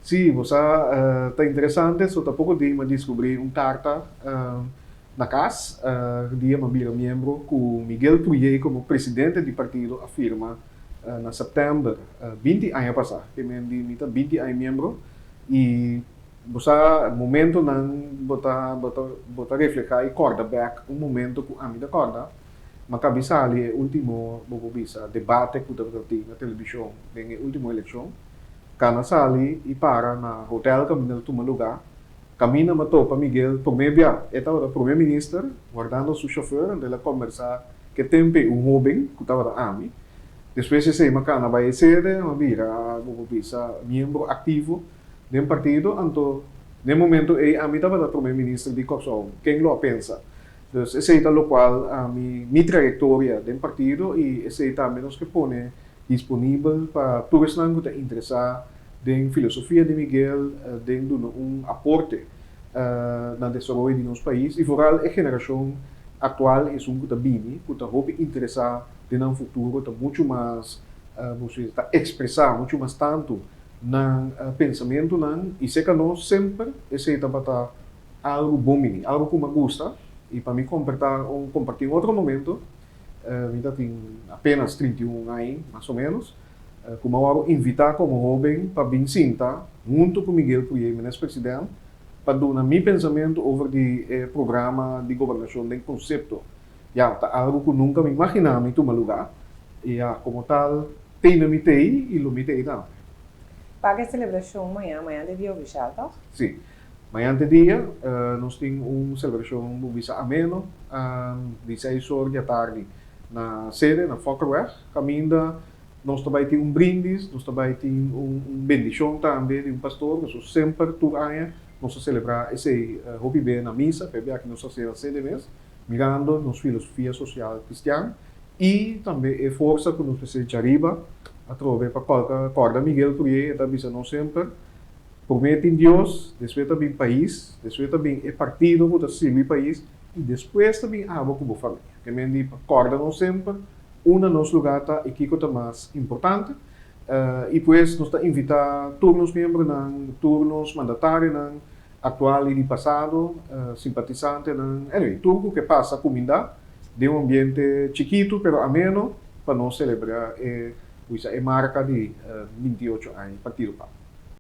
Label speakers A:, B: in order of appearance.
A: Sí, bo sa, ta interesante, so ta poko dia mi a diskubrí un karta na kas, dia mi a bira miembro, ku Miguel Pourier komo presidente di partido a firma na sèptèmber 20 aña pasá. Ke men di mi ta 20 aña miembro i bo sa momentonan bo ta bo ta bo ta reflehá i kòrda bèk un momento ku ami ta kòrda mi a kabi sali e último bo por bisa debate ku tabata tin na televishon den e último elekshon. Kana sali i para na hotel kaminda ta tuma lugá. Kaminda m'a topa Miguel promé bia. E tabata promé minister, wardando su shofèr, anto el a kòmbersá ku e tempu ei un hóben ku tabata ami. Despues esei m'a kana bai e sede, m'a bira, bo por bisa, miembro aktivo den partido. Anto den momento ei ami tabata promé minister di Kòrsou. Ken lo a pensa? Dus esei ta lokual ami, mi trayektoria den partido i esei tambe nos ke pone disponibel pa tur esnan ku ta interesá den filosofia di Miguel, den duna un aporte na desaroyo di nos pais i vooral e generashon aktual, esun ku ta bini, ku ta hopi interesá den nan futuro, ta muchu mas, bo si ta ekspresá muchu mas tantu nan pensamentunan i serka nos semper esei tabata algu bon bini, algu ku mi a gusta i pa mi kompartá un kompartí un otro momento. Mi ta tin apenas 31 aña, mas o menos, ku mi a wòrdu invitá komo hóben pa bin sinta huntu ku Miguel Pourier, Minister President, pa duna mi pensamentu over di e programa di gobernashon den konsepto. Ya, ta algu ku nunka mi imaginá mi tuma lugá, i ya, komo tal, tei na mi tei i lo mi tei tambe.
B: Pa ke selebrashon mañan? Mañan ta e dia ofishal, tòg?
A: Sí. Mañan te dia nos tin un selebrashon bo bisa ameno di seis or di atardi na sede na Fokkerweg kaminda nos ta bai tin un brindis, nos ta bai tin un bendishon tambe di un pastor pasobra semper tur aña nos ta selebrá esei hopi be na misa p'e aki nos ta hasi na sede mes mirando nos filosofia sosial kristian i tambe e forsa ku nos mester djariba atrobe pa kòrda Miguel Pourier e ta bisa nos semper. Promé tin Dios, despues ta bin pais, despues ta bin e partido ku ta sirbi pais i despues ta bin abo ku bo famia. Ke men di pa kòrda nos semper unda nos lugá ta i kiko ta mas importante. I pues nos ta invitá tur nos miembronan, tur nos mandatarionan aktual i di pasado, simpatisantenan, anyway, tur ku ke pasa kumindá den un ambiente chikitu pero ameno pa nos selebrá e, bo bisa, e marka di 28 aña Partido pap.